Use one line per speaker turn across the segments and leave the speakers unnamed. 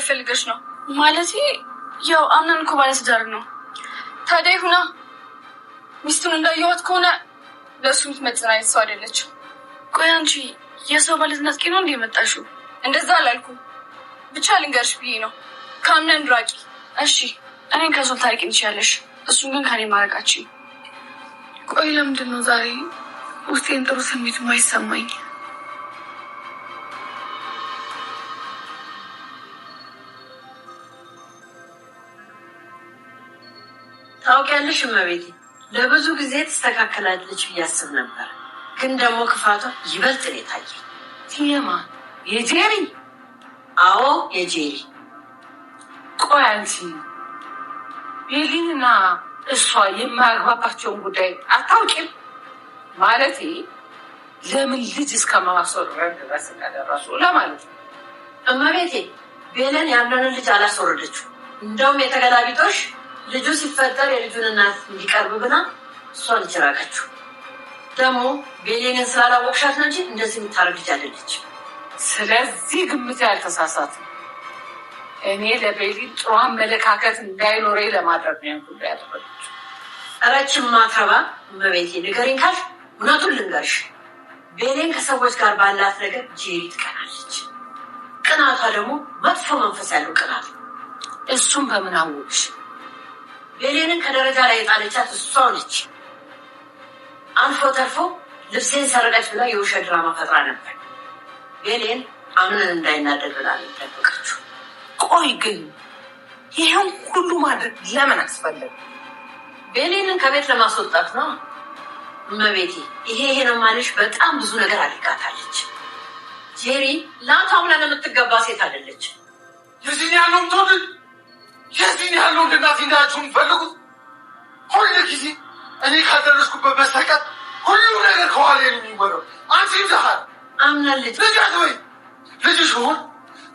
ፈልገሽ ነው? ማለቴ ያው አምነን እኮ ባለትዳር ነው። ታዲያ ይሁና። ሚስቱን እንዳየኋት ከሆነ ለእሱ የምትመጥን አይነት ሰው አይደለችም። ቆይ አንቺ የሰው ባል ልትነጥቂ ነው እንዴ የመጣሽው? እንደዛ አላልኩም፣ ብቻ ልንገርሽ ብዬ ነው። ከአምነን ራቂ እሺ። እኔን ከሱ ልታርቂኝ ትችያለሽ፣ እሱን ግን ከኔ ማድረጋችን።
ቆይ ለምንድን ነው ዛሬ ውስጤን ጥሩ ስሜት የማይሰማኝ?
ታውቂያለሽ እመቤቴ፣ ለብዙ ጊዜ ትስተካከላለች ብዬ አስብ ነበር፣ ግን ደግሞ ክፋቷ ይበልጥ ነው የታየኝ።
የማ የጄሪ?
አዎ የጄሪ።
ቆይ አንቺ ቤሊንና እሷ የማያግባባቸውን ጉዳይ አታውቂም? ማለቴ ለምን ልጅ እስከ ማስወረድ ድረስ እንደደረሱ ለማለት ነው።
እመቤቴ ቤለን ያንንን ልጅ አላስወረደችው። እንደውም የተገላቢጦሽ ልጁ ሲፈጠር የልጁን እናት እንዲቀርብ ብላ እሷ ልጅ ራቀችው። ደግሞ ቤሌንን ስላላወቅሻት ነው እንጂ እንደዚህ የምታደርግ ልጅ አይደለች።
ስለዚህ ግምት ያልተሳሳት እኔ ለቤሊን ጥሩ አመለካከት እንዳይኖረኝ ለማድረግ ነው ያን ሁሉ ያደረገችው።
እረችን ማትረባ እመቤቴ፣ ንገሪኝ ካልሽ እውነቱን ልንገርሽ፣ ቤሌን ከሰዎች ጋር ባላት ነገር ጄሪ ትቀናለች። ቅናቷ ደግሞ መጥፎ መንፈስ ያለው ቅናት ነው።
እሱም በምን አወቅሽ?
ቤሌንን ከደረጃ ላይ የጣለቻት እሷ ነች። አልፎ ተርፎ ልብሴን ሰረቀች ብላ የውሸት ድራማ ፈጥራ ነበር። ቤሌን አምነን እንዳይናደድ ብላ ነው የደበቀችው።
ቆይ ግን ይህን ሁሉ ማድረግ ለምን አስፈለገ?
ቤሌንን ከቤት ለማስወጣት ነው እመቤቴ። ይሄ ይሄ ነው ማለሽ በጣም ብዙ ነገር አድርጋታለች። ጄሪ ለአቶ አምነን የምትገባ ሴት አይደለች።
የዚህን ያህል ነው የምትወዱኝ? የዚህን ያህል ነው እንደ እናቴ እንዳያችሁ የምትፈልጉት? ሁል ጊዜ እኔ ካልደረስኩበት በስተቀር ሁሉ ነገር ከኋላ ነው የሚወራው። አንቺም ዛሀር
አምናን ልጅ
ልጅ አትበይ። ልጅሽ ሆን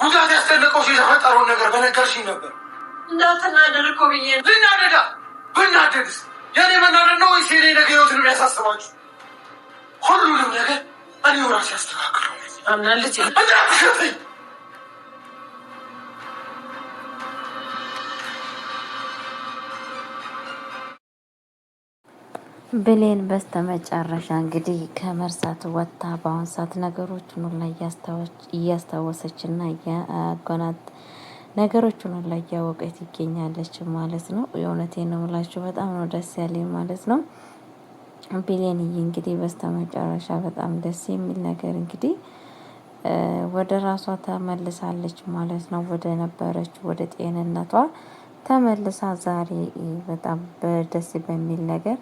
ጉዳት ያስደነቀው ሰው የተፈጠረውን ነገር በነገርሽኝ ነበር።
እንዳትናደድ እኮ ብዬ ነው።
ልናደዳ ብናደድስ የእኔ መናደድ ነው ወይስ የኔ ነገ ህይወት ነው የሚያሳስባችሁ? ሁሉንም ነገር እኔው ራሴ አስተካክለው።
አምናን ልጅ
እንዳትሸተኝ።
ብሌን በስተመጨረሻ እንግዲህ ከመርሳት ወጥታ በአሁን ሰዓት ነገሮችን ሁላ እያስታወሰች እና እያጎናት ነገሮችን ሁላ እያወቀች ትገኛለች ማለት ነው። የእውነቴን ነው የምላችሁ በጣም ነው ደስ ያለኝ ማለት ነው። ብሌንዬ እንግዲህ በስተመጨረሻ በጣም ደስ የሚል ነገር እንግዲህ ወደ ራሷ ተመልሳለች ማለት ነው። ወደ ነበረች ወደ ጤንነቷ ተመልሳ ዛሬ በጣም በደስ በሚል ነገር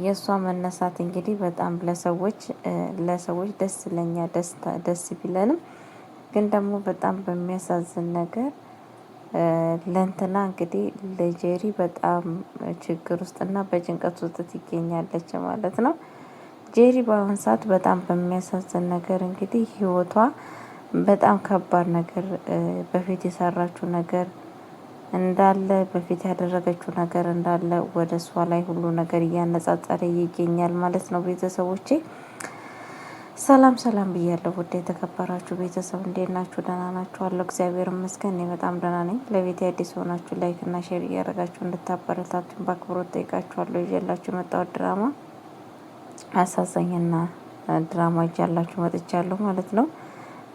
የእሷ መነሳት እንግዲህ በጣም ለሰዎች ደስ ለኛ ደስ ቢለንም ግን ደግሞ በጣም በሚያሳዝን ነገር ለእንትና እንግዲህ ለጄሪ በጣም ችግር ውስጥና በጭንቀት ውስጥ ትገኛለች ማለት ነው። ጄሪ በአሁን ሰዓት በጣም በሚያሳዝን ነገር እንግዲህ ህይወቷ በጣም ከባድ ነገር በፊት የሰራችው ነገር እንዳለ በፊት ያደረገችው ነገር እንዳለ ወደ እሷ ላይ ሁሉ ነገር እያነጻጸረ ይገኛል ማለት ነው። ቤተሰቦቼ ሰላም ሰላም ብያለሁ። ውድ የተከበራችሁ ቤተሰብ እንዴት ናችሁ? ደህና ናችሁ? አለሁ እግዚአብሔር ይመስገን እኔ በጣም ደህና ነኝ። ለቤት አዲስ ሆናችሁ like እና share እያደረጋችሁ እንድታበረታቱኝ በአክብሮት ጠይቃችኋለሁ። ይዤላችሁ የመጣሁት ድራማ አሳዛኝና ድራማ ይዤላችሁ መጥቻለሁ ማለት ነው።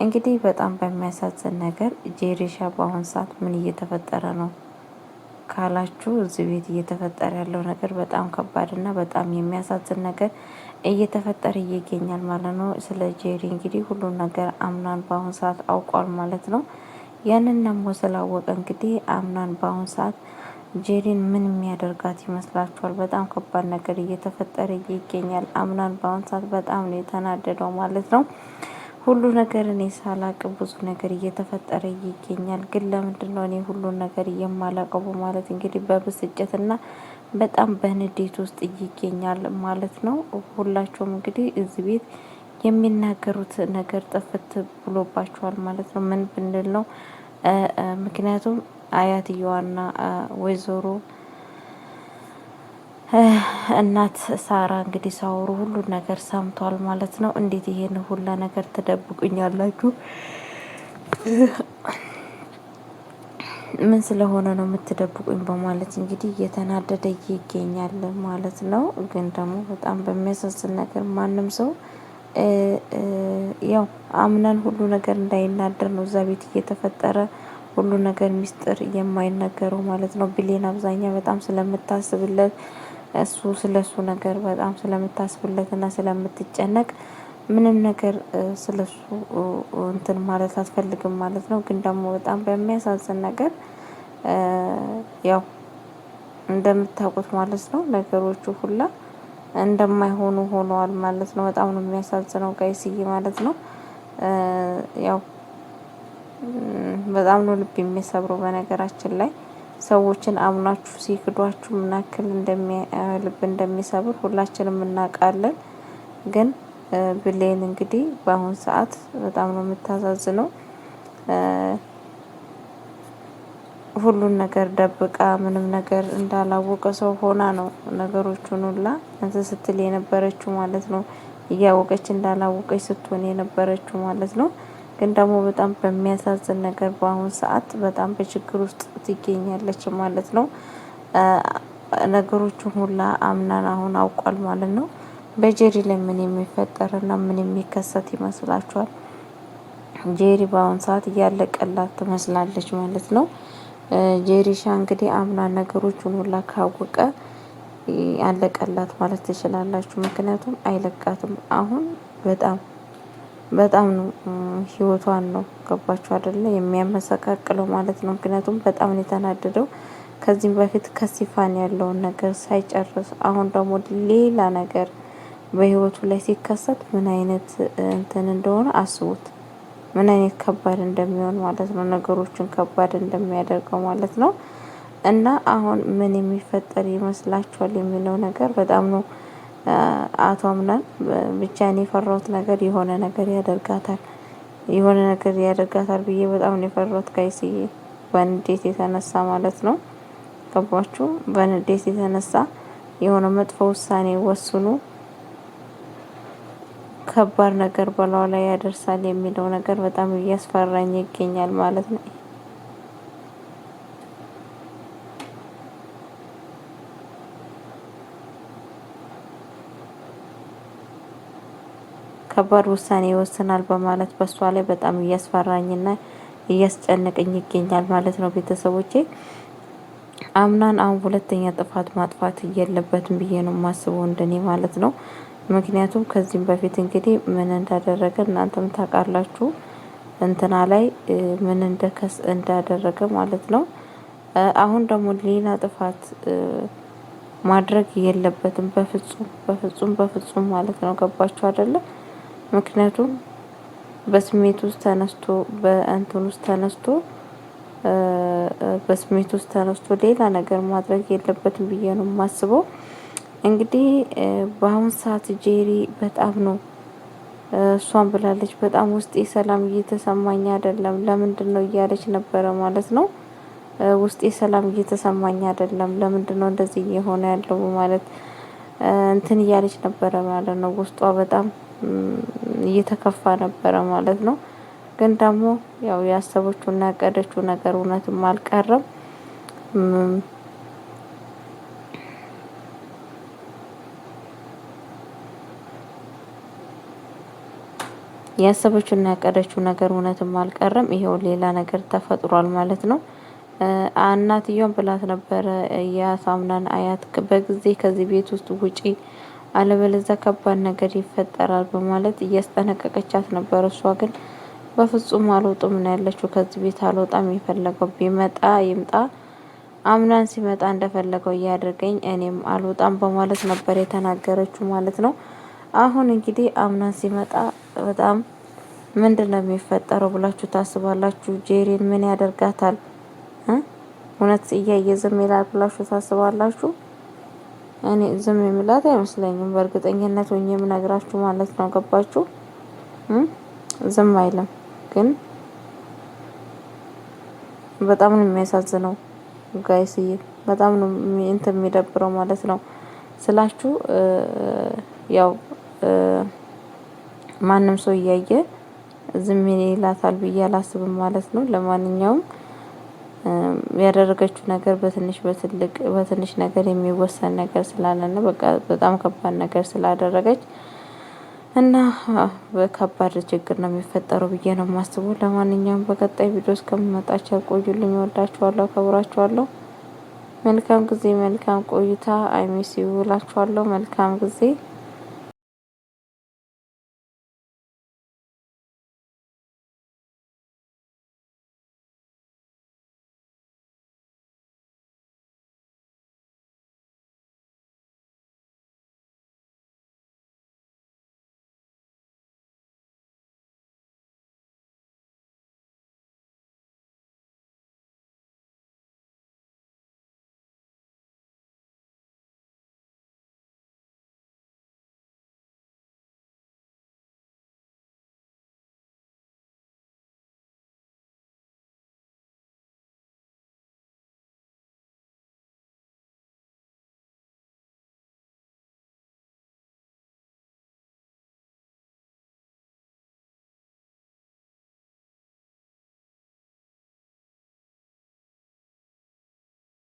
እንግዲህ በጣም በሚያሳዝን ነገር ጄሪሻ በአሁን ሰዓት ምን እየተፈጠረ ነው ካላችሁ እዚህ ቤት እየተፈጠረ ያለው ነገር በጣም ከባድ እና በጣም የሚያሳዝን ነገር እየተፈጠረ ይገኛል ማለት ነው። ስለ ጄሪ እንግዲህ ሁሉን ነገር አምናን በአሁን ሰዓት አውቋል ማለት ነው። ያንን ደግሞ ስላወቀ እንግዲህ አምናን በአሁን ሰዓት ጄሪን ምን የሚያደርጋት ይመስላችኋል? በጣም ከባድ ነገር እየተፈጠረ ይገኛል። አምናን በአሁን ሰዓት በጣም ነው የተናደደው ማለት ነው። ሁሉ ነገር እኔ ሳላቅ ብዙ ነገር እየተፈጠረ ይገኛል። ግን ለምንድን ነው እኔ ሁሉን ነገር የማላቀው? በማለት እንግዲህ በብስጭትና በጣም በንዴት ውስጥ ይገኛል ማለት ነው። ሁላቸውም እንግዲህ እዚህ ቤት የሚናገሩት ነገር ጥፍት ብሎባቸዋል ማለት ነው። ምን ብንል ነው? ምክንያቱም አያትየዋና ወይዘሮ እናት ሳራ እንግዲህ ሳወሩ ሁሉን ነገር ሰምቷል ማለት ነው። እንዴት ይሄን ሁላ ነገር ትደብቁኛላችሁ? ምን ስለሆነ ነው የምትደብቁኝ? በማለት እንግዲህ እየተናደደ ይገኛል ማለት ነው። ግን ደግሞ በጣም በሚያሳዝን ነገር ማንም ሰው ያው አምነን ሁሉ ነገር እንዳይናደር ነው እዛ ቤት እየተፈጠረ ሁሉ ነገር ሚስጥር የማይነገረው ማለት ነው። ብሌን አብዛኛ በጣም ስለምታስብለት እሱ ስለሱ ነገር በጣም ስለምታስብለት እና ስለምትጨነቅ ምንም ነገር ስለሱ እንትን ማለት አትፈልግም ማለት ነው። ግን ደግሞ በጣም በሚያሳዝን ነገር ያው እንደምታውቁት ማለት ነው ነገሮቹ ሁላ እንደማይሆኑ ሆነዋል ማለት ነው። በጣም ነው የሚያሳዝነው guys ዬ ማለት ነው። ያው በጣም ነው ልብ የሚሰብረው። በነገራችን ላይ ሰዎችን አምናችሁ ሲክዷችሁ ምን ያክል ልብ እንደሚሰብር ሁላችንም እናውቃለን። ግን ብሌን እንግዲህ በአሁን ሰዓት በጣም ነው የምታሳዝነው። ሁሉን ነገር ደብቃ ምንም ነገር እንዳላወቀ ሰው ሆና ነው ነገሮቹን ሁላ እንትን ስትል የነበረችው ማለት ነው። እያወቀች እንዳላወቀች ስትሆን የነበረችው ማለት ነው። ግን ደግሞ በጣም በሚያሳዝን ነገር በአሁን ሰዓት በጣም በችግር ውስጥ ትገኛለች ማለት ነው። ነገሮቹን ሁላ አምናን አሁን አውቋል ማለት ነው። በጄሪ ላይ ምን የሚፈጠርና ምን የሚከሰት ይመስላችኋል? ጄሪ በአሁን ሰዓት እያለቀላት ትመስላለች ማለት ነው። ጄሪሻ እንግዲህ አምና ነገሮቹን ሁላ ካወቀ አለቀላት ማለት ትችላላችሁ። ምክንያቱም አይለቃትም። አሁን በጣም በጣም ነው ህይወቷን ነው ገባችሁ አይደለ? የሚያመሰቃቅለው ማለት ነው። ምክንያቱም በጣም ነው የተናደደው። ከዚህም በፊት ከሲፋን ያለውን ነገር ሳይጨርስ አሁን ደግሞ ሌላ ነገር በህይወቱ ላይ ሲከሰት ምን አይነት እንትን እንደሆነ አስቡት። ምን አይነት ከባድ እንደሚሆን ማለት ነው። ነገሮችን ከባድ እንደሚያደርገው ማለት ነው። እና አሁን ምን የሚፈጠር ይመስላችኋል የሚለው ነገር በጣም ነው አቶ አምናን ብቻ እኔ የፈራሁት ነገር የሆነ ነገር ያደርጋታል የሆነ ነገር ያደርጋታል ብዬ በጣም ነው የፈራሁት guys ዬ፣ በንዴት የተነሳ ማለት ነው። ገባችሁ? በንዴት የተነሳ የሆነ መጥፎ ውሳኔ ወስኑ ከባድ ነገር በላዋ ላይ ያደርሳል የሚለው ነገር በጣም እያስፈራኝ ይገኛል ማለት ነው። ከባድ ውሳኔ ይወስናል በማለት በሷ ላይ በጣም እያስፈራኝና እያስጨነቀኝ ይገኛል ማለት ነው። ቤተሰቦቼ አምናን አሁን ሁለተኛ ጥፋት ማጥፋት የለበትም ብዬ ነው የማስበው እንደኔ ማለት ነው። ምክንያቱም ከዚህም በፊት እንግዲህ ምን እንዳደረገ እናንተም ታውቃላችሁ። እንትና ላይ ምን እንደከስ እንዳደረገ ማለት ነው። አሁን ደግሞ ሌላ ጥፋት ማድረግ የለበትም በፍጹም በፍጹም በፍጹም ማለት ነው። ገባችሁ አይደለም? ምክንያቱም በስሜት ውስጥ ተነስቶ በእንትን ውስጥ ተነስቶ በስሜት ውስጥ ተነስቶ ሌላ ነገር ማድረግ የለበትም ብዬ ነው የማስበው። እንግዲህ በአሁን ሰዓት ጄሪ በጣም ነው እሷን ብላለች። በጣም ውስጤ ሰላም እየተሰማኝ አይደለም፣ ለምንድን ነው እያለች ነበረ ማለት ነው። ውስጤ ሰላም እየተሰማኝ አይደለም፣ ለምንድን ነው እንደዚህ እየሆነ ያለው ማለት እንትን እያለች ነበረ ማለት ነው። ውስጧ በጣም እየተከፋ ነበረ ማለት ነው። ግን ደግሞ ያው ያሰበችውና ያቀደችው ነገር እውነትም አልቀረም። ያሰበችውና ያቀደችው ነገር እውነትም አልቀረም። ይሄው ሌላ ነገር ተፈጥሯል ማለት ነው። እናትየዋን ብላት ነበረ የአሳምናን አያት በጊዜ ከዚህ ቤት ውስጥ ውጪ አለበለዚያ ከባድ ነገር ይፈጠራል በማለት እያስጠነቀቀቻት ነበር። እሷ ግን በፍጹም አልወጡም ነው ያለችው። ከዚህ ቤት አልወጣም፣ የፈለገው ቢመጣ ይምጣ፣ አምናን ሲመጣ እንደፈለገው እያደርገኝ እኔም አልወጣም በማለት ነበር የተናገረችው ማለት ነው። አሁን እንግዲህ አምናን ሲመጣ በጣም ምንድን ነው የሚፈጠረው ብላችሁ ታስባላችሁ? ጄሪን ምን ያደርጋታል? እውነት እያየ ዝም ይላል ብላችሁ ታስባላችሁ? እኔ ዝም የሚላት አይመስለኝም። በእርግጠኝነት ሆኜ የምነግራችሁ ማለት ነው። ገባችሁ? ዝም አይልም። ግን በጣም ነው የሚያሳዝነው guys ዬ፣ በጣም ነው እንትን የሚደብረው ማለት ነው። ስላችሁ ያው ማንም ሰው እያየ ዝም ይላታል ብዬ አላስብም ማለት ነው። ለማንኛውም ያደረገችው ነገር በትንሽ በትልቅ በትንሽ ነገር የሚወሰን ነገር ስላለ ነው። በቃ በጣም ከባድ ነገር ስላደረገች እና በከባድ ችግር ነው የሚፈጠረው ብዬ ነው የማስበው። ለማንኛውም በቀጣይ ቪዲዮ እስከምመጣ ቸር ቆዩልኝ። እወዳችኋለሁ፣ አከብራችኋለሁ። መልካም ጊዜ፣ መልካም ቆይታ። I miss you እላችኋለሁ። መልካም ጊዜ።